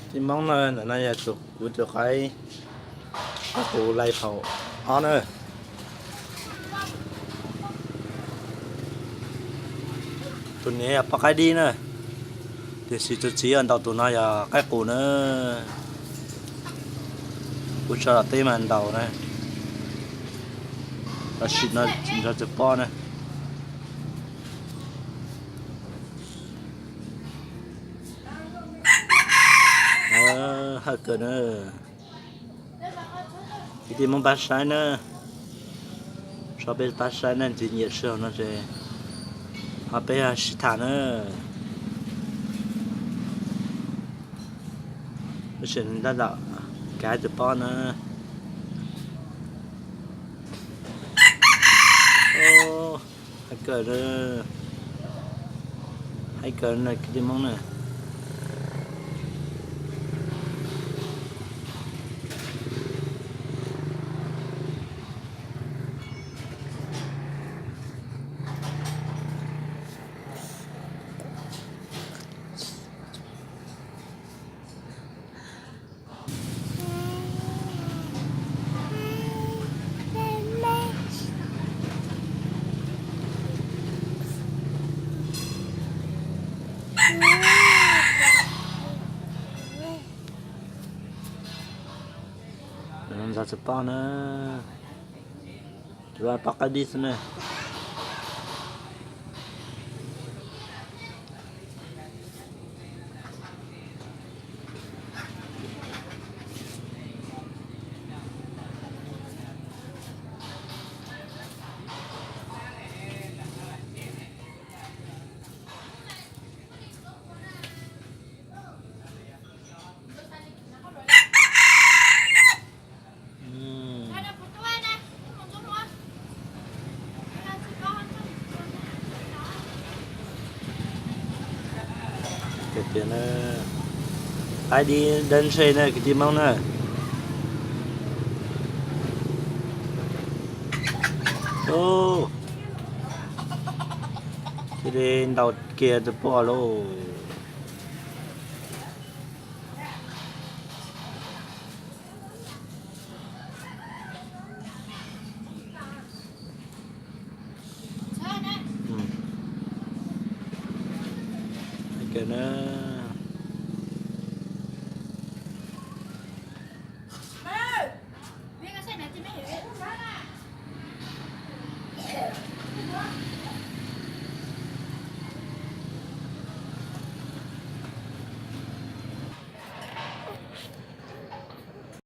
Tij Moob na, ntawm no yog tus kuv tus qaib, qaib qus lais phaum ob na. Tus niam yog poj qaib dib na, tiam sis tus txiv ntaus tus no yog qaib qus na. Kuv tso tom teb mas ntaus na, los sim no nrog tus poj na. Hawj kawg na. Kwv tij Hmoob pab saib na, tso peb pab saib na, tsis nyiam sij hawm no ces ho peb sib tham na. Tab sis tab tom kav tus pob na. Hais kawg, hais kawg na kwv tij Hmoob na. Ntxov tsis poj na, tus poj qaib dib xwb na. Tias qaib dib dawb ntseg na kwv tij Hmoob na. Ub, cia li ntaus kiag tus poj lauj. Kawg na.